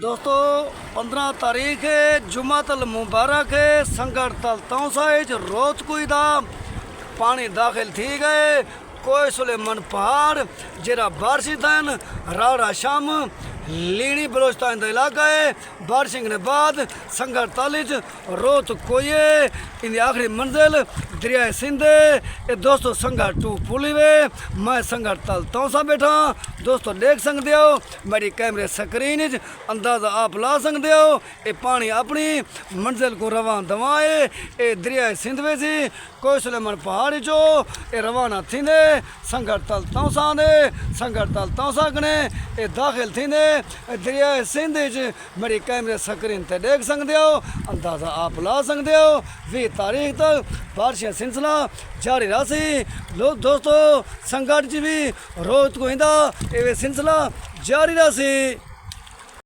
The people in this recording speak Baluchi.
دوستو، پندرہ تاریخ ہے، جمعہ المبارک ہے، سنگھڑ تل تونسہ اچ روت کوئی دا پانی داخل تھی گئے۔ کوہ سلیمان پہاڑ جیڑا بارشی تھن، راڑا شام، لینی بلوچستان دا علاقہ ہے۔ بارشنگ نے بعد سنگھڑ تل اچ روت کوئی ہے، ان دی آخری منزل دریائے سندھ ہے۔ اے دوستو، سنگھڑ ٹو پولی وے، میں سنگھڑ تل تونسہ بیٹھا۔ دوستو، دیکھ سکدے ہو میری کیمرے سکرین اچ، اندازہ آپ لا سکدے ہو۔ اے پانی اپنی منزل کو رواں دواں ہے۔ اے دریائے سندھ وے سی، کوہ سلیمان پہاڑی چو اے روانہ تھیندے سنگھڑ تل تونسہ دے، سنگھڑ تل تونسہ کنے اے داخل تھیندے۔ اے دریائے سندھ اچ میری کیمرے سکرین تے دیکھ سکدے ہو، اندازہ آپ لا سکدے ہو۔ ویہہ تاریخ تک بارشیں سلسلہ جاری رہسی۔ لو دوستو، سنگھڑ چ بھی روت کو ہندا اے وے سلسلہ جاری رہسی۔